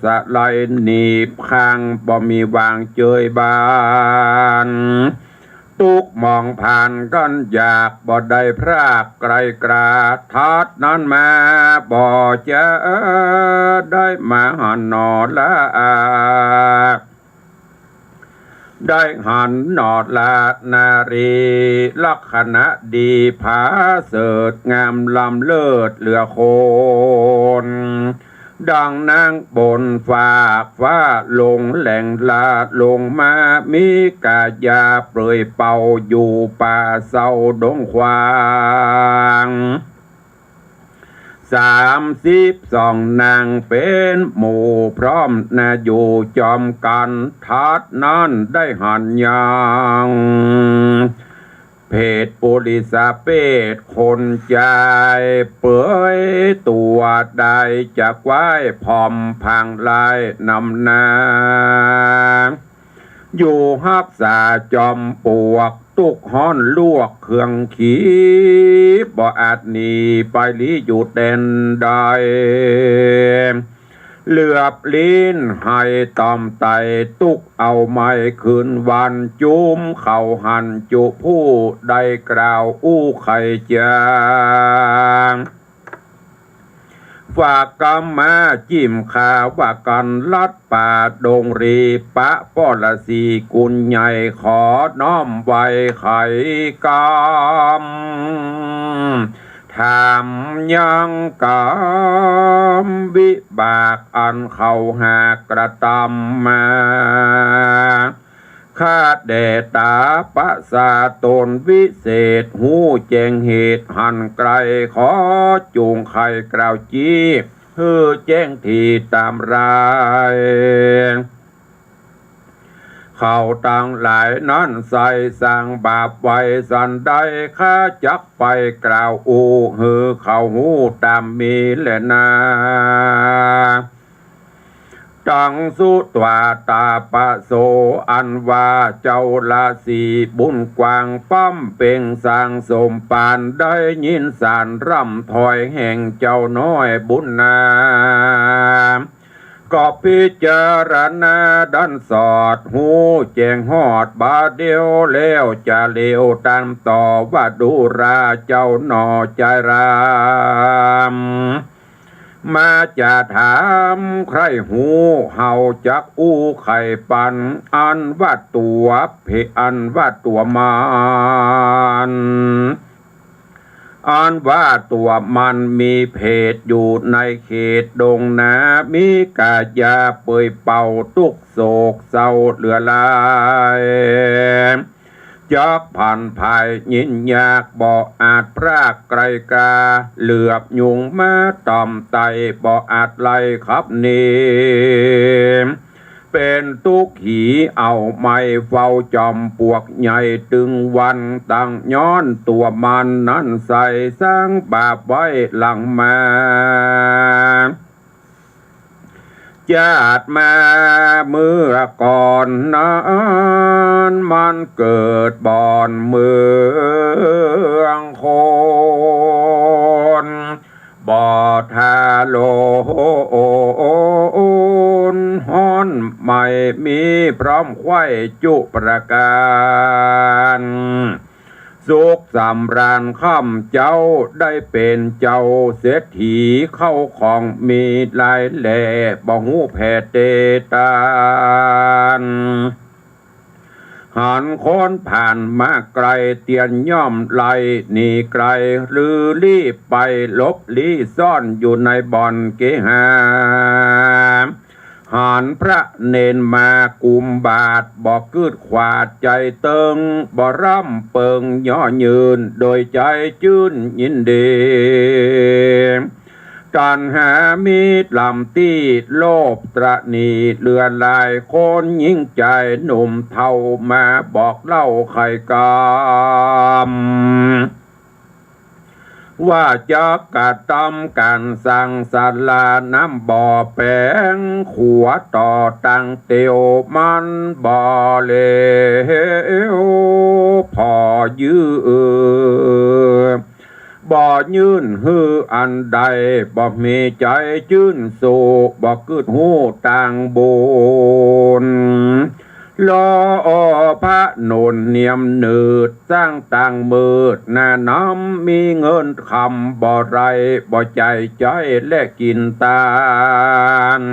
สะไลหนีบข้างบ่มีวางเจยบาน ตุ๊กข์มองผ่านกันอยากบ่ได้พรากไกลกรา ถัดนั้นมาบ่จะได้มาหันหนอละ ได้หันหนอละนารีลักษณะดีผาเสริฐงามล้ำเลิศเหลือคน ดังนางบนฟากฟ้าลงแหล่งละลงมา มีกายาเปลือยเปล่าอยู่ป่าเซาดงขวาง สามสิบสองนางเป๋นหมู่พร้อมนาอยู่จอมกั๋น ถัดนั้นได้หันยัง เพศปุริสเภทคนจาย เปยตั๋วได้จะไหว้ผ่อมผางลายนำหน้า อยู่ฮักษาจอมปลวก ตุ๊กฮ้อนลวกเคืองขี บ่อาจหนีไปลี้อยู่แดนใด เหลือบลิ้นไหต่อมไต่ ตุ๊กเอาไม้คืนวัน จุมเขาหันจุผู้ได้กล่าวอู้ไขจา ฝากกำมาจิ่มข้าว่ากั๋น ลัดป่าดงรีปะป้อละสีกุญใหญ่ ขอน้อมไหว้ไขกำ ถามยังกำวิบากอันเขาหากกระตำมา ข้าแด่ต๋าประสาตนวิเศษ ฮู้แจ้งเหตุหันไกล ขอจุ่งไขกล่าวจี้ หื้อแจ้งถี่ต๋ามราย เขาตังหลายนั้นใส่สร้างบาปไว้สันใด ข้าจักไปกล่าวอู้ หื้อเขาฮู้ต๋ามมีแลนา ตังสุตวาตาปะโส อันว่าเจ้าราศีบุญกว้าง ป้ำเป็งสร้างสมปาน ได้ยินสารร่ำถ้อยแห่งเจ้าน้อยบุญนา ก็พิจารณาดันสอด ฮู้แจ้งฮอดบ่าเดียว แล้วจะเลวต๋ามต่อว่าดูราเจ้าหน่อใจราม มาจะถามใคร่ฮู้ เฮาจักอู้ไขปัน อันว่าตั๋วเพ อันว่าตั๋วมาร อันว่าตั๋วมารมีเพศอยู่ในเขตดงนา มีก๋ายาเปยเป่าตุ๊กข์โศกเศร้าเหลือหลาย จักผันผายยินยากบ่อาจพรากไกลกา เหลือบยุงมาต๋อมไต่บ่อาจไล่ขับหนี เป๋นตุ๊กข์หีเอาไม้เฝ้าจอมปลวกใหญ่ตึงวัน ตังย้อนตั๋วมารนั้นใส่สร้างบาปไว้หลังมา จาติมาเมื่อก่อนนั้น มันเกิดบ่อนเมืองคน บ่อทาโลนฮ้อนไหม้มีพร้อมไขว้จุประก๋าน สุขสำราญค่ำเจ๊าได้เป๋นเจ้าเศรษฐี เข้าของมีหลายแหล่ บ่ฮู้แผ่เตตาน หันคนผ่านมาไกลเตียนย่อมไล่หนีไกล หรือลี้ไปหลบลี้ซ่อนอยู่ในบ่อนเกหา หันพระเณรมากุมบาตร บ่กึ๊ดขวาดใจ๋เติง บ่ร่ำเปิงเยาะเยิน โดยใจ๋จื้นยินดี ตัณหามีล้ำตี้ โลภตระหนี่เหลือหลาย คนยิ่งใจ๋หนุ่มเฒ่ามาบอกเล่าไขกำ ว่าจักกระตำก๋านสร้างศาลาน้ำบ่อแป๋งขัวต่อตังเตียว มันบ่เลวผ่อยื่อ บ่ยื่นหื้ออันใด บ่มีใจ๋จื้นสู้ บ่กึ๊ดฮู้ตางบุญ รอพระหนุนเนียมหนืด สร้างตางมืดหน้าน้ำ มีเงินคำบ่ไหร่ บ่ใจ๋ใจ๊และกิ๋นตาน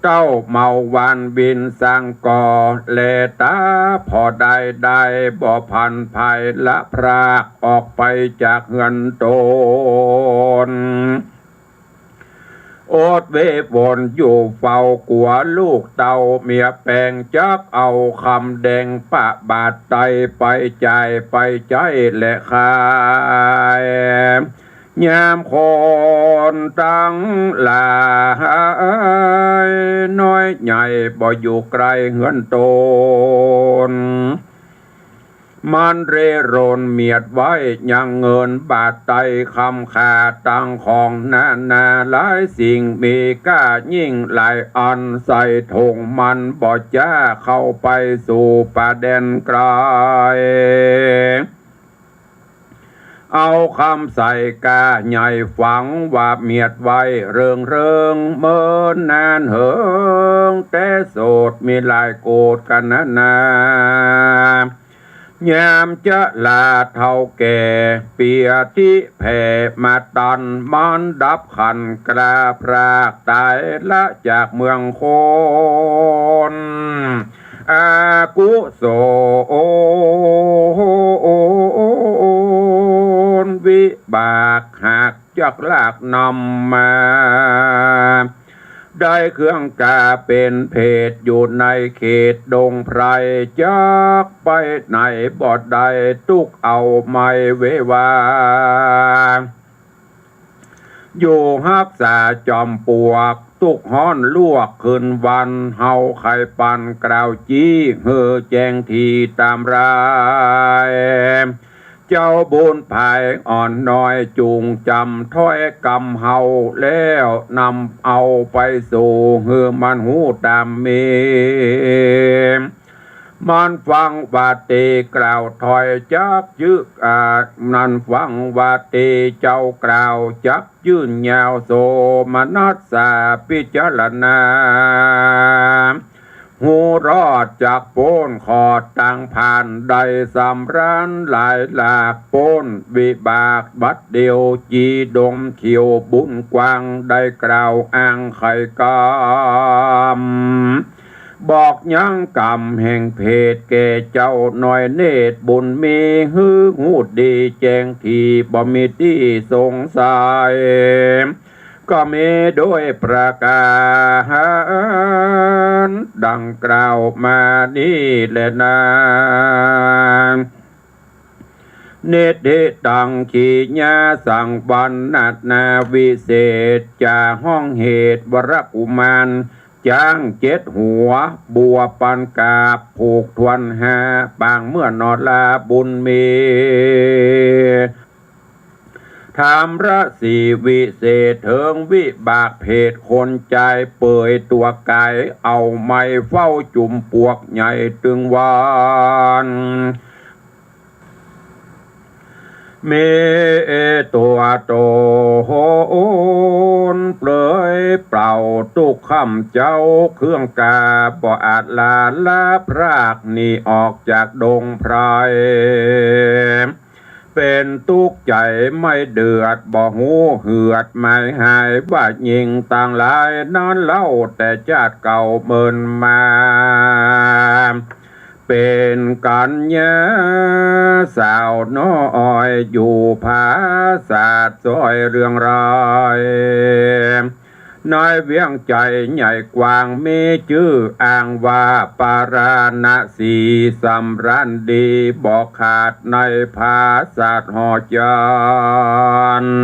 เต้าเมาหวานวินสร้างก่อ แลต๋าผ่อได้ได้ บ่ผันผายละพรากออกไปจากเฮือนต๋น อดเววนอยู่เฝ้ากั๋วลูกเต้าเมียแป๋ง จักเอาคำแดงปะบาทไต้ ไปจ่ายไปใจ๊และขาย ยามคนตังหลาย น้อยใหญ่บ่อยู่ใก้เฮือนต๋น มันเร่ร่อนเมียดไว้ยังเงินบาทไตร คำค่าตังของนานาหลายสิ่ง มีก้ายิ่งหลายอัน ใส่ถงมันบ่จ๊า เข้าไปสู่ป่าแดนไกล เอาคำใส่ก้าใหญ่ฝัง ว่าเมียดไว้เริงๆ เมินนานเหิง แต่โสดมีหลายโกฏกั๋นนานา ยามจะลาเฒ่าแก่ เปียธิแผ่มาตัน มันดับขันกล้าพรากต๋าย ละจากเมืองคน อกุศลวิบากหากจักลากนำมา ได้เครื่องกาเป๋นเพศ อยู่ในเขตดงไพร จักไปไหนบ่ได้ ตุ๊กเอาไม้เววา อยู่ฮักษาจอมปลวก ตุ๊กฮ้อนลวกคืนวัน เฮาใค่ปันกล่าวจี้ หื้อแจ้งถี่ต๋ามราย เจ้าบุญภายอ่อนน้อย จุ่งจ๋ำถ้อยกำเฮา แล้วนำเอาไปสู่ หื้อมันฮู้ต๋ามมี มันฟังว่าเตกล่าวถ้อยจักจื้อ อ่า มันฟังว่าเตเจ้ากล่าวจักจื้นยาว โสมนัสสาพิจารณา ฮู้รอดจักป๊นขอดตังผ่าน ได้สำราญหลายหลากป๊นวิบากบัดเดี่ยว จีดงเขียวบุญกว้าง ได้กล่าวอ้างไขกำ บอกยั้งกำแห่งเพศ แก่เจ้าน้อยเนตรบุญมี หื้อฮู้ดีแจ้งถี่ บ่มีตี้สงสัย ก็มีด้วยประก๋านดังกล่าวมานี้แลนา นิทธิตัง ขีญาสัง วรรณนาวิเศษ จาฮ้องเหตุวรกุมาร จ๊างเจ็ดหัว บัวปันกาบ ผูกถ้วนห้าปาง เมื่อนอลาบุญมี ถามพระศรีวิเศษ เถิงวิบากเพศคนจาย เปยตั๋วก๋าย เอาไม้เฝ้าจุมปวกใหญ่ตึงวัน มีตั๋วต๋นเปลือยเปล่าตุ๊กค่ำเจ๊า เครื่องกาบ่อาจลาละพราก หนีออกจากดงไพร เป๋นตุ๊กใจ๋ไม่เดือด บ่ฮู้เหือดหมายหาย ว่าหญิงตังหลายนั้นเล่า แต่จาติเก่าเมินมา เป๋นกัญญาสาวน้อย อยู่ผาสาทซอยเรืองราย ในเวียงใจ๋ใหญ่กว้าง มีจื้ออ้างว่าปาราณสี สำราญดีบ่ขาด ในผาสาทหอจันทร์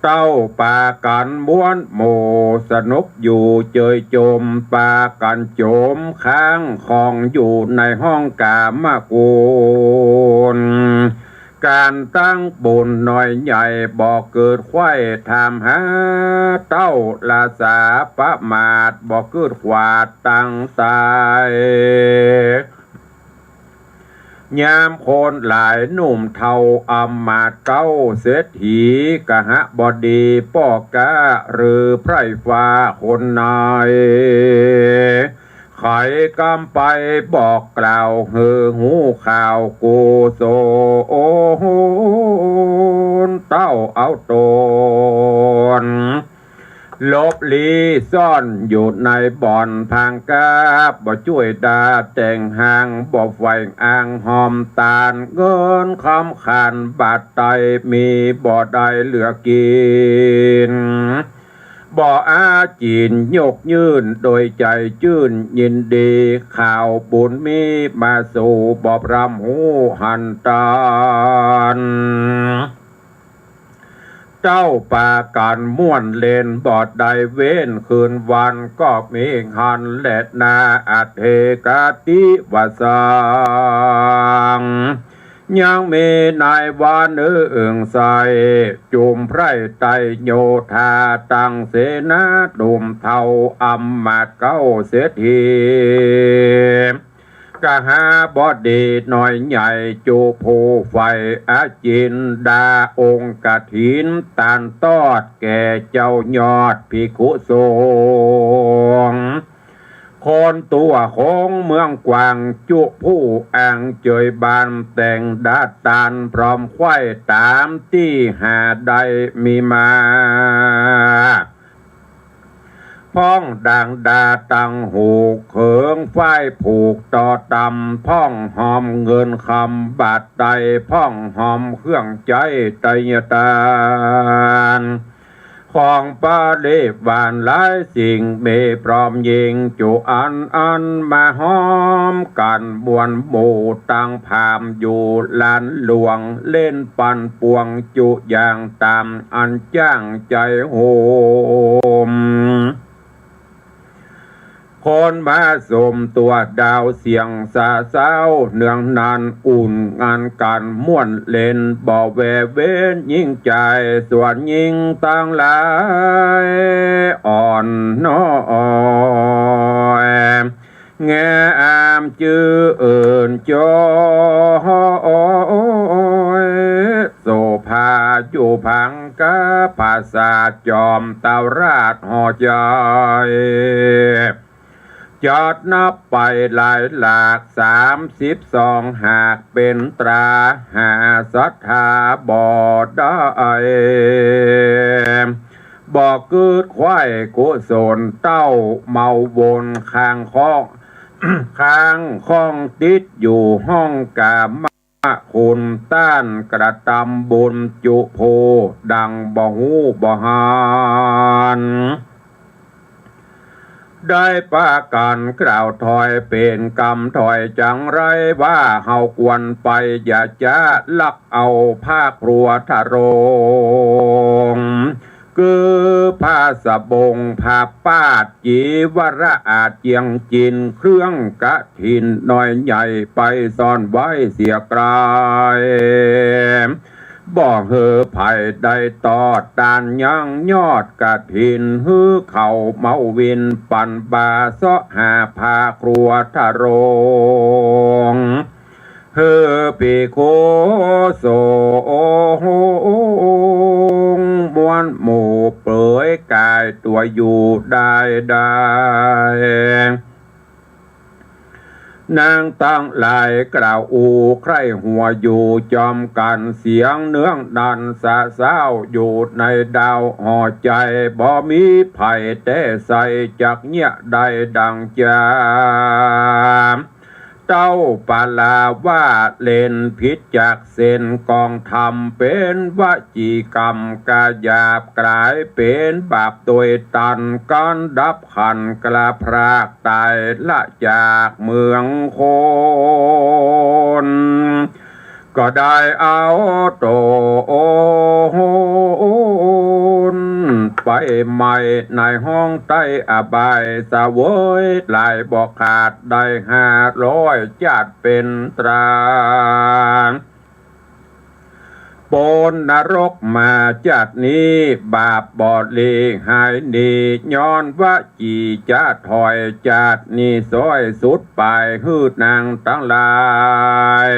เต้าปากั๋นม้วนหมู่สนุกอยู่เจยจม ปากั๋นจมค้างคองอยู่ในห้องก๋ามกุล ก๋านตั้งบุญน้อยใหญ่บ่เกิดใค่ ถามหาเต้าละสาประมาท บ่เกิดขวาดตังต๋าย ยามคนหลายหนุ่มเฒ่าอำมาตย์เก๊า เศรษฐีกหบดีป้อก๊า หรือไพร่ฟ้าคนไหน ใค่กำไปบอกกล่าว หื้อฮู้ข่าวกุศล เต้าเอาต๋น หลบลี้ซ่อนอยู่ในบ่อนพรางก๊าบ บ่จ้วยดาแต่งห้าง บ่ใฝ่อ้างหอมตาน เงินคำขันบาทไตร มีบ่ได้เหลือกิ๋น บ่อาจีนยกยื่น โดยใจ๋จื้นยินดี ข่าวบุญมีมาสู่ บ่พร่ำฮู้หันตาน เต้าปากั๋นม่วนเล่นบ่ได้เว้น คืนวันก็มีหั้นแลนา อเถกะติวสัง ยังมีในวันนึ่งใส จุมไพร่ไตรโยธา ตังเสนาหนุ่มเฒ่า อำมาตย์เก๊าเศรษฐี กหบดีน้อยใหญ่ จุผู้ใฝ่อาจินดา องค์กฐินตานตอด แก่เจ้ายอดภิกขุสงฆ์ คนตั๋วของเมืองกวาง จุผู้อังเจยบาน แต่งดาตานพร้อมไขว้ ต๋ามตี้หาได้มีมา พ้องดังดาตังหูก เขิงฝ้ายผูกต่อตำ พ้องหอมเงินคำบาทไต พ้องหอมเครื่องใจ๊ไตยตาน ของปริวารหลายสิ่ง มีพร้อมยิ่งจุอัน อันมาฮ้อมกั๋นมวลหมู่ ตังพราหมณ์อยู่ลานหลวง เล่นปันปวงจุอย่างต๋าม อันจ้างใจ๋โฮม คนมาสมตั๋วดาวเสียงสาเศร้า เนืองนั้นอุ่นงานกั๋นม่วนเล่น บ่แวเว้นยิ่งใจ๋ ส่วนยิ่งตังหลายอ่อนน้อย งามจื้นจอย โสภาอยู่ผางกา ผาสาทจอมเต้าราชย์ห่อใจ๋ จัดนับไปหลายหลาก สามสิบสอง หากเป๋นตรา หาศรัทธาบ่ได้ บ่กึ๊ดไขว้กุศลเต้า เมาวนค้างข้อง ค้างข้องติดอยู่ห้องกามคุณ ต้านกระตำบุญจุผู้ดังบ่ฮู้บ่หัน ได้ปากั๋นกล่าวถอยเป๋นกำถอยจังไร ว่าเฮาควรไป อย่าจะลักเอาผ้าครัวทะโลง คือผ้าสบง ผ้าปาด จีวระอาด เจียงจิน เครื่องกฐินน้อยใหญ่ ไปซ่อนไว้เสียไกล บ่หื้อใผได้ตอด ต้านยังยอดกฐิน หื้อเขาเมาวิน ปันบ่าเซาะหาผ้าครัวทะโลง หื้อภิกขุสงฆ์มวลหมู่เปลือยก๋ายตั๋วอยู่ได้ได้ นางตังหลายกล่าวอู้ใคร่หัวอยู่จอมกั๋น เสียงเนืองดันสาเศร้า อยู่ในดาวห่อใจ๋ บ่มีใผแต๊ใส่ จักเยียะได้ดังจา เต้าปาลาว่าเล่นผิดจากเส้นกองธรรม เป๋นวจีกรรมกาหยาบ ก๋ายเป๋นบาปโดยตัน ก๋านดับขันกล้าพรากต๋ายละจากเมืองคน ก็ได้เอาต๋นไปไหม้ในห้องใต้อบาย เสวยหลายบ่ขาด ได้ห้าร้อยจาติเป๋นตรา ปนนรกมาจาตินี้ บาปบ่หลีกหายหนี ย้อนวจีจะถอย จาตินี้ซ้อยสุดไป หื้อนางตังหลาย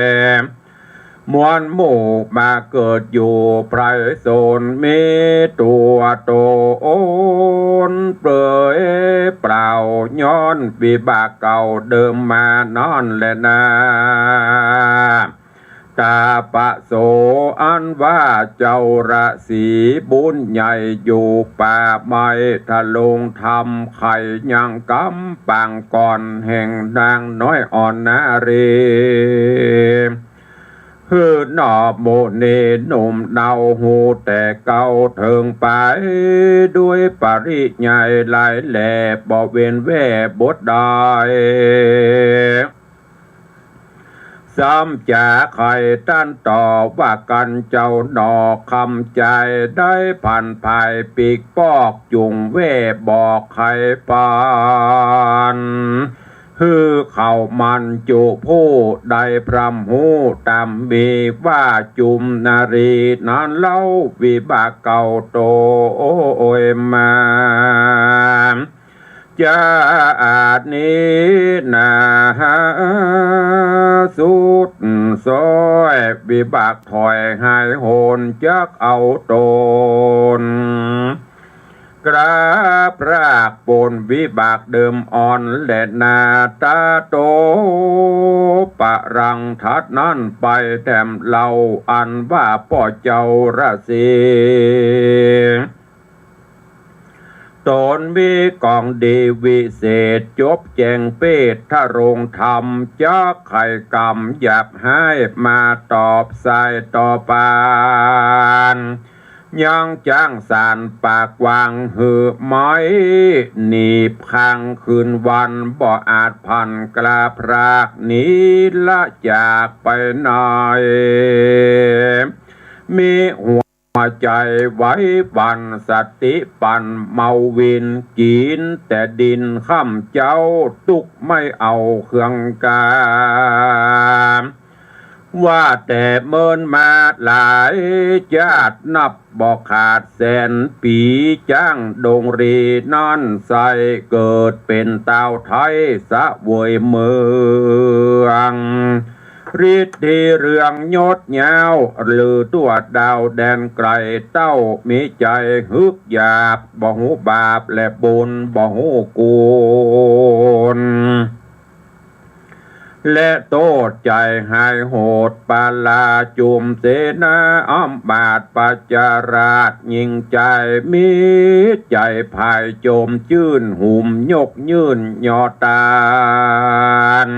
มวลหมู่มาเกิดอยู่ไพรสน มีตั๋วต๋นเปลือยเปล่า ย้อนวิบากเก่าเดิมมานั้นแลนา ตาปะโส อันว่าเจ้าราศีบุญใหญ่อยู่ป่าไม้ทะโลงธรรม ใค่ยังกำปางก่อนแห่งนางน้อยอ่อนนารี หื้อหนอหมู่นี้หนุ่มเนาหู้แต่เก่า เถิงไปด้วยปริยายหลายแล บ่เว้นแว่บทใด ซ้ำจ๋าใค่ต้านต่อว่ากั๋นเจ้าหนอ คำใจ๋ได้ผันผายปีกปอก จุ่งแว่บอกใค่ปาน หื้อเขาหมั่นจุผู้ได้พร่ำฮู้ต๋ามมีว่าจุมนารีนั้นเล่า วิบากเก่าโตยมา จาตินี้นา สุดซ้อยวิบากถอยหายโหน จักเอาต๋น กราบพรากป๊นวิบากเดิมอ่อนแลนา ต๋าโตปรังถัดนั้นไปแถมเล่า อันว่าป้อเจ้าราศีต๋นมีก๋องดีวิเศษ จบแจ้งเปตรโรงธรรม จักไขกำหยาบฮ้ายมาตอบสายต่อปาน ยังจั้งสานปากกว้างหื้อไม้หนีบค้างคืนวัน บ่อาจผันกล้าพรากหนีละจากไปไหน มีหัวใจ๋ไหวหวั่น สติปั่นเมาวิน กิ๋นแต่ดินค่ำเจ๊า ตุ๊กไม่เอาเครื่องกา ว่าแต่เมินมาหลายจาตินับบ่ขาดแสนปี๋ จั้งดงรีนั้นใส่ เกิดเป๋นต้าวไทยเสวยเมือง ฤทธิเรืองยศยาว ลือทั่วดาวแดนไก๋ เต้ามีใจ๋ฮึกหยาบ บ่ฮู้บาปและบุญ บ่ฮู้กุณ และโต้ษใจ๋หายโหด ปาลาจุมเสนา อำมาตย์ประชาราษฎร์ ยิ่งใจ๋มีใจ๋ผายจมจื้น หุมยกยื่นยอตาน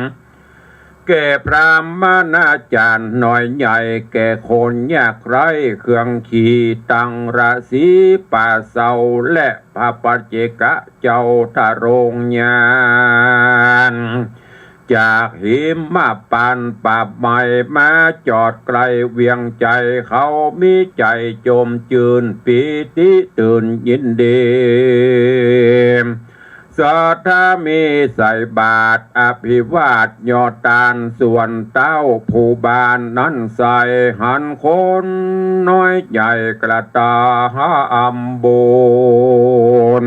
แก่พราหมณาจารย์น้อยใหญ่ แก่คนยากไร้เครื่องขีตัง ราศีป่าเซา และพระปัจเจกเจ้าทรงญาณ จากหิมพานต์ป่าไม้มาจอดใก้เวียงใจ๋ เขามีใจ๋จมจื้นปีติตื่นยินดี ศรัทธามีใส่บาตรอภิวาทยอตาน ส่วนเต้าผู้บ้านนั้นใส่ หันคนน้อยใหญ่กระตำบุญ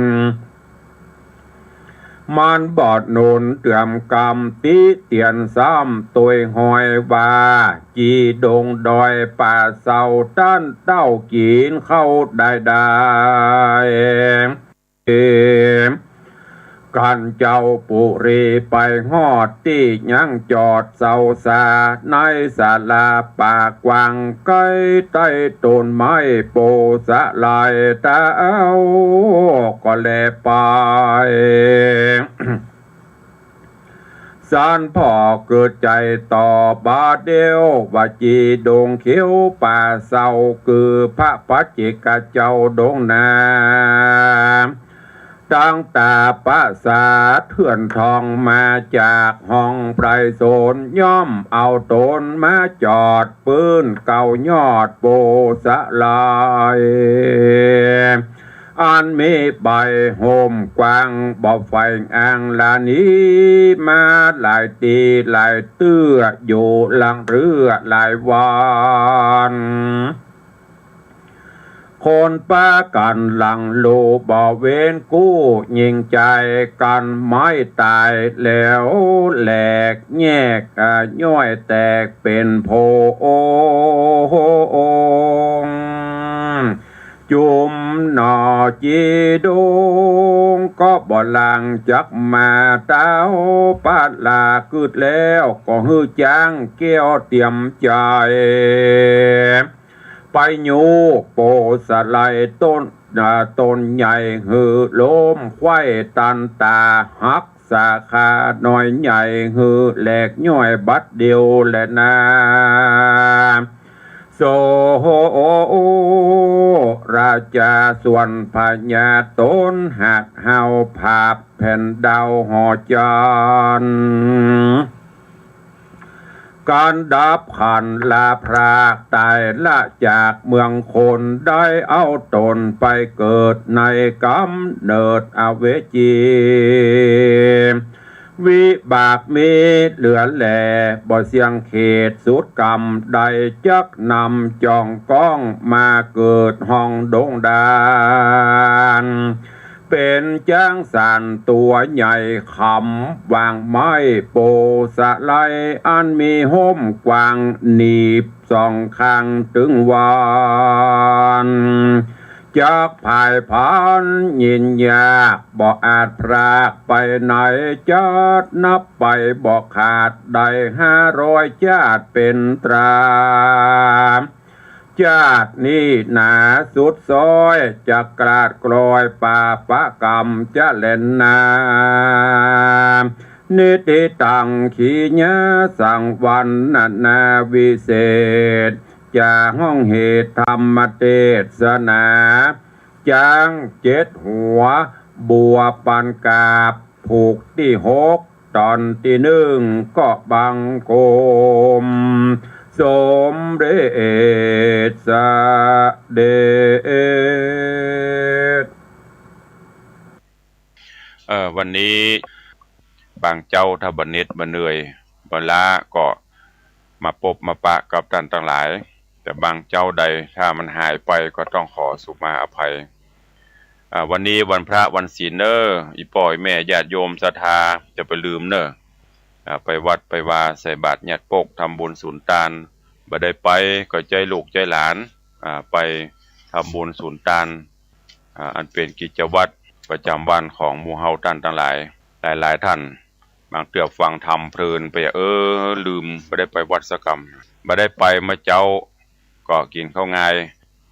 มันบ่หนุนเตื้อมกำติเตียนซ้ำ ตวยฮอยว่า จีดงดอยป่าเซา ต้านเต้ากิ๋นข้าวได้ได้ กั๋นเจ้าปุรีไปฮอดตี้ยังจอดเซาสา ในศาลาป่ากว้างใก้ใต้ต้นไม้โปสะไหล่ เต้าก็แลไป สานผ่อเกิดใจ๋ต่อบาดเดียว ว่าจีดงเขียวป่าเซา คือพระปัจเจกเจ้าดงนา ตั้งต๋าประสาทเถื่อนทองมาจากห้องไพรสน ย่อมเอาต๋นมาจอดปื้นเก๊ายอดโปสะไหล่ อันมีใบห่มกว้างบ่แฝงอ่างละนี้ มาหลายตี้หลายเตื้ออยู่หลังเตื้อหลายวัน คนปากั๋นหลังโลบ่เว้นกู้ ยิ่งใจ๋กั๋นไม้ต๋ายแล้วแหลกแยก อ่า ย่อยแตกเป๋นโพองค์ จุมหน่อจีดงก็บ่หลั่งจักมา เต้าปาลากึ๊ดแล้วก็หื้อจ๊างแก้วเตียมใจ๋ ไปยู้โปสะไหล่ต้น อ่า ต้นใหญ่หื้อลมไขว้ตันต๋าหัก สาขาน้อยใหญ่หื้อแหลกย่อยบัดเดียวแลนา โส ราชาส่วนพญาต๋นหักเฮาผาบแผ่นดาวหอจันทร์ การดับขันธ์ละพรากต๋ายละจากเมืองคน ได้เอาต๋นไปเกิดในก๋ำเนิดอเวจี วิบากมีเหลือแล บ่เสี้ยงเขตสุดกำ ได้จักนำจ่องก้องมาเกิดห้องดงดาน เป๋นจ๊างสารตั๋วใหญ่ขำ วางไม้โปสะไล อันมีฮ่มกว้างหนีบสองข้างตึงวาน จักพ่ายพานยินยาก บ่อาจพรากไปไหน จ๊าดนับไปบ่ขาด ได้ห้าร้อยจ๊าดเป๋นตรา จ๊าดนี้หนาสุดซ้อย จะกราดกลอยปาปะกรรมจะแล่นนา นิติตังขีญาสังวันนานาวิเศษ จะห้องเหตุธรรมเตสนา จ๊างเจ็ดหัว บัวปันกาบ ผูกตี้หก ต๋อนตี้นึ่งก็บังคม สมเด็จเสด็จ เออ วันนี้บางเจ๊าถ้าบ่เหน็ดบ่เหนื่อยบ่ล้าก็มาปบมาปะกับต้านตังหลาย แต่บางเจ๊าใดถ้ามันหายไปก็ต้องขอสุมาอภัย อ่า วันนี้วันพระวันศีลเน่อ อี่ป้ออี่แม่ญาติโยมศรัทธาจะไปลืมเน่อ อ่า ไปวัดไปวาใส่บาตรยัดปก ทำบุญสุนตาน บ่ได้ไปก็ใจ๊ลูกใจ๊หลาน อ่า ไปทำบุญสุนตาน อ่า อันเป๋นกิจวัตรประจำวันของหมู่เฮาต้านตังหลาย หลายๆ ต้าน บางเตื้อฟังธรรมเพลินไป เออ ลืม บ่ได้ไปวัดสักกำ บ่ได้ไปเมื่อเจ๊า ก็กิ๋นข้าวงาย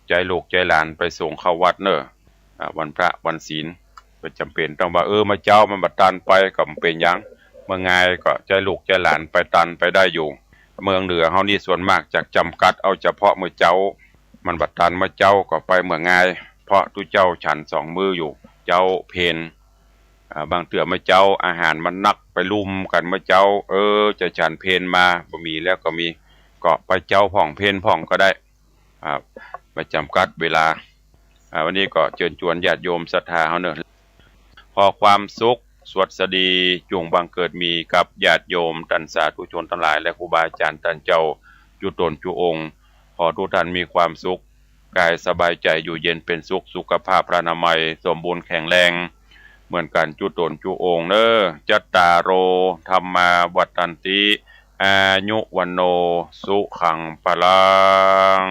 ใจ๊ลูกใจ๊หลานไปส่งเข้าวัดเน่อ อ่า วันพระวันศีล บ่จ๋ำเป๋นต้องว่า เออ เมื่อเจ๊ามันบ่ตันไปก็บ่เป๋นหยัง เมื่องายก็ใจ๊ลูกใจ๊หลานไปตันไปได้อยู่ เมืองเหนือเฮานี่ส่วนมากจะจ๋ำกัดเอาเฉพาะเมื่อเจ๊า มันบ่ตันเมื่อเจ๊าก็ไปเมื่องาย เพราะตุ๊เจ้าฉันสองมื้ออยู่ เจ๊าเพล อ่า บางเตื้อเมื่อเจ๊าอาหารมันนักไปลุมกั๋นเมื่อเจ๊า เออ จะฉันเพลมาบ่มีแล้วก็มี ก็ไปเจ๊าพ่องเพลพ่องก็ได้ อ่า บ่จ๋ำกัดเวลา อ่า วันนี้ก็เจิญจวนญาติโยมศรัทธาเฮาเน่อ ขอความสุขสวัสดีจุ่งบังเกิดมีกับญาติโยมต้านสาธุชนตังหลาย และครูบาอาจ๋ารย์ต้านเจ้าจุ๊ต๋นจุ๊องค์ ขอทุกท่านมีความสุข ก๋ายสบายใจ๋ อยู่เย็นเป๋นสุข สุขภาพพลานามัยสมบูรณ์แข็งแรงเหมือนกั๋นจุ๊ต๋นจุ๊องค์เน่อ จัตตาโร ธัมมา วัฑฒันติ อายุ วัณโณ สุขัง พลัง